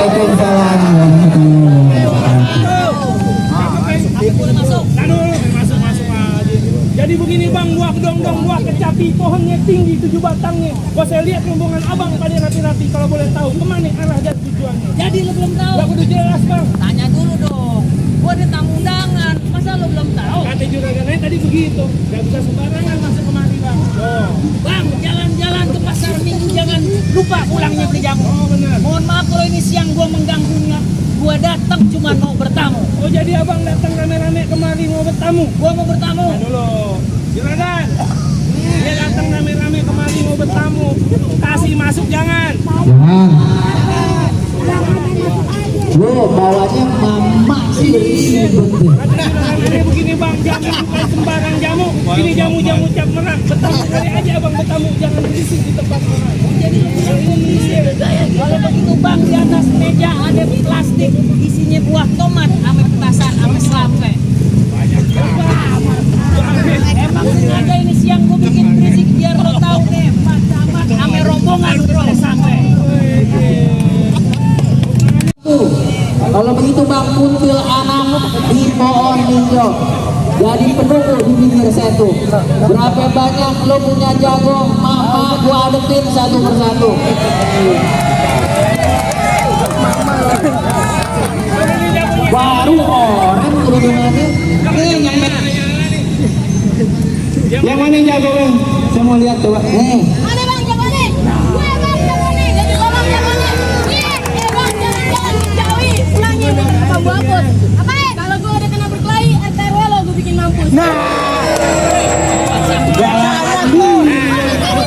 Waalaikumsalam warahmatullahi Masuk aja. Jadi begini bang, buah dong buah kecapi, pohonnya tinggi 7 batangnya. Gua saya lihat rombongan abang pada rapi-rapi, kalau boleh tahu kemana arah dan tujuannya. Jadi lu belum tahu? Gak kudu jelas bang. Tanya dulu dong. Gua ada tamu undangan, masa lu belum tahu? Kata juragannya tadi begitu, gak bisa sembarangan masuk kemari bang. Bang, jalan-jalan ke pasar minggu jangan lupa pulangnya beli jamu. Oh benar. Mohon maaf kalau ini siang gua mengganggunya. Gua datang cuma mau bertamu. Oh jadi abang datang rame-rame kemari mau bertamu? Gua mau bertamu. Nah dulu, juragan. Dia datang rame-rame kemari mau bertamu. Kasih masuk jangan. Jangan. Lo bawanya mama sih ini betul. Ini begini bang, jamu bukan sembarang jamu. Ini jamu-jamu cap merah. Bertamu kali aja abang bertamu, jangan berisik di tempat orang. Jadi lu berisik. Kalau begitu bang, di atas meja ada plastik isinya buah tomat sama petasan sama selape. Emang sengaja ini siang gua bikin berisik biar lo tahu deh, Pak Camat sama rombongan udah sampai. Kalau begitu bang, kuntil anak di pohon ninjo. Jadi penunggu di pinggir setu. Berapa banyak lo punya jagung? Mama gua adepin satu persatu. Baru orang kerudungannya. Yang mana yang jago bang? Saya mau lihat coba. Mana bang jagoannya? Gue bang jagoannya. Jadi tolong jagoannya. Iya bang jangan jauhi. Pulangnya bang buaput. Apa ya? Kalau gue udah kena berkelahi, RTRW lo gue bikin mampus. Nah.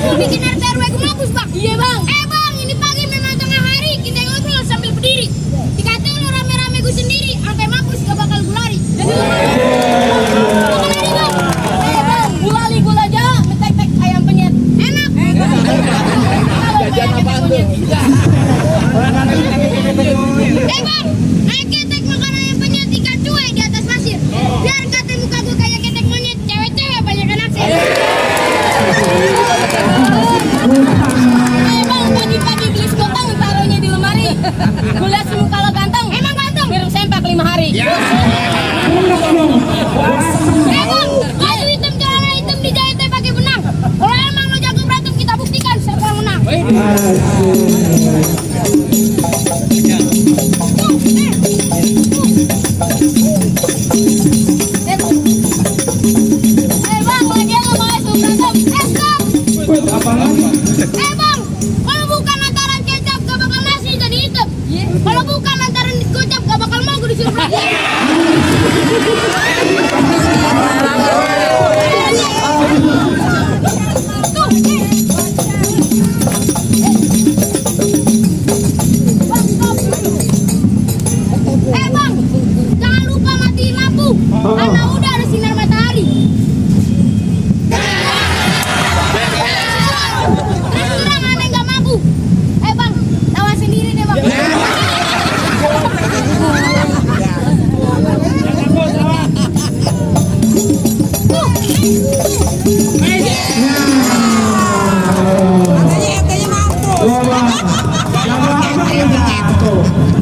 Gue bikin RTRW gue mampus bang. Iya bang. Bang ini pagi memang tengah hari kita ngobrol sambil berdiri. Dikatain lo rame-rame gue sendiri, sampai mampus gak bakal gue lari. Jadi lo gula jawa, metek-tek ayam penyet. Enak. Jajan apa tuh? Bang, naik ketek makan ayam penyet ikan cuek di atas pasir. Biar kata muka gue kayak ketek monyet, cewek-cewek banyak kan aksi. Bang, pagi-pagi beli sekoteng taruhnya di lemari. Gue liat semuka lo ganteng, emang ganteng? Biar sempak 5 hari. Bang, baju hitam celana hitam dijahitnya pakai benang. Kalau emang lo jago berantem kita buktikan siapa yang menang. Bang, lagian lo mau es berantem? Stop! Bang, kalau bukan lantaran kecap gak bakal nasi jadi hitam. Kalau bukan lantaran kecap gak bakal mau gue disuruh berantem. Bang, jangan lupa matiin lampu karena udah ada sinar matahari. Terus kurang aneh gak mampu. Bang, tawa sendiri deh bang.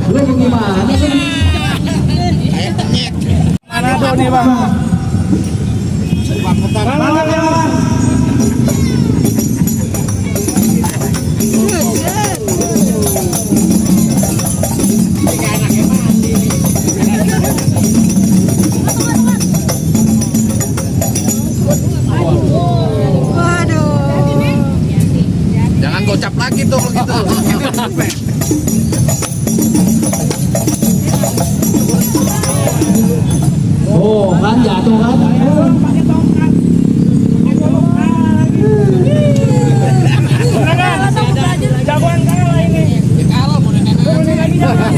Lu gimana sih? Manado nih bang. Manado. Jangan gocap lagi tuh gitu. Oh kan jatuh kan? Jagoan kalah ini. Turunin lagi jangan.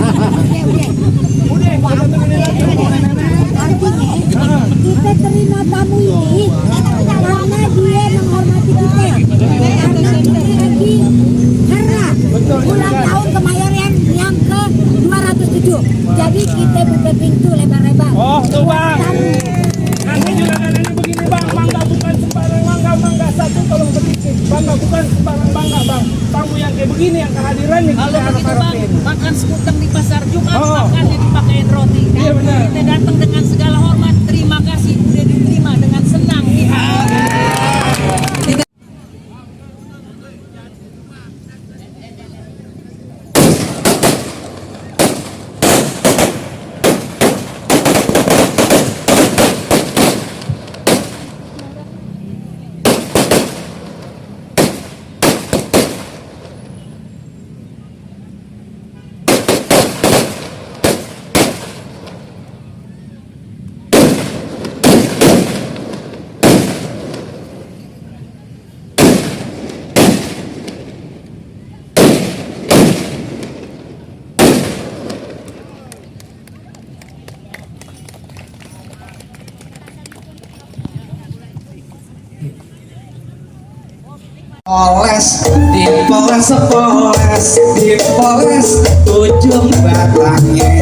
Udah, turunin lagi. Kita terima tamu ini karena dia menghormati kita. Karena ini lagi karena ulang tahun Kemayoran yang ke 207. Jadi kita buka pintu lebar-lebar. Oh, tuh bang. Nanti juga ini begini bang, mangga bukan sembarang mangga satu tolong berisik. Bangga bukan sembarang bangga bang. Tamu yang kayak begini yang kehadiran nih Kalau kita begitu bang, harapin. makan sekutang di Poles, dipoles ujung batangnya,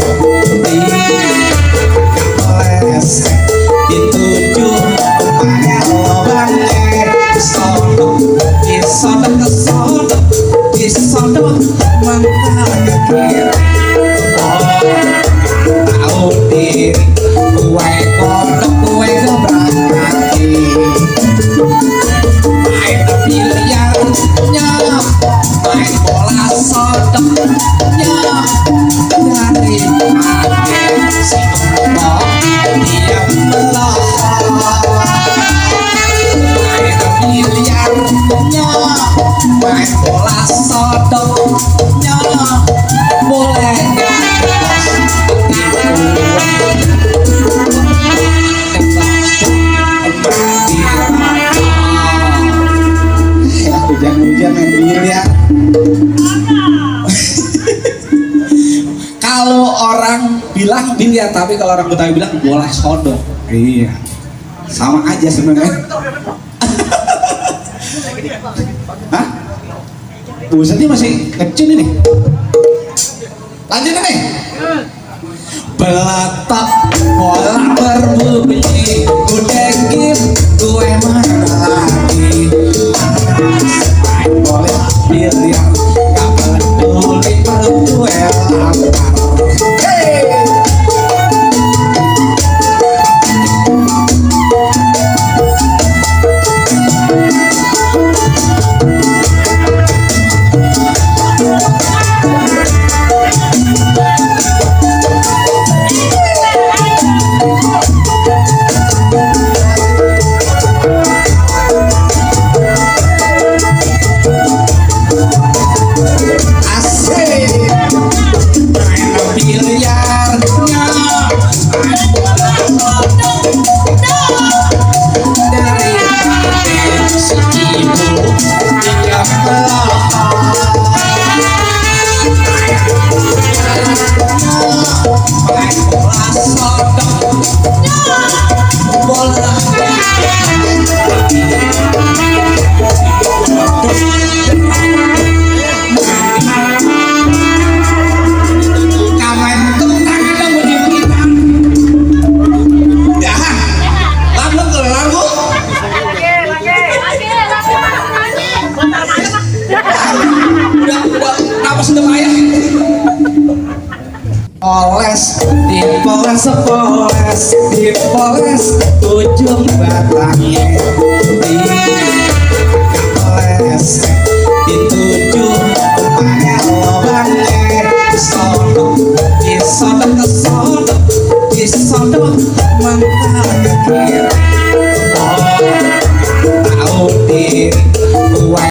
dipoles dituju kemana lubangnya, disodok mentah ke kiri. Tahu diri, kue kodok, kue gebrak kaki. Main biliarnya, main bola sodoknya, dari pagi si empok dia melongo. Main biliarnya, main bola sodoknya, boleh hujan-hujan main biliar. Kalau orang bilang biliar, tapi kalau orang Betawi bilang bola sodok. Iya, sama aja sebenarnya. Hah? Busetnya masih kecil ini. Lanjut nih. Belatak bola berbunyi, kudekip gue mana lagi. Main bola biliar, gak peduli perut gue lapar. Hey! Dipoles ujung batangnya, dipoles dituju kemana lubangnya, disodok mentah ke kiri.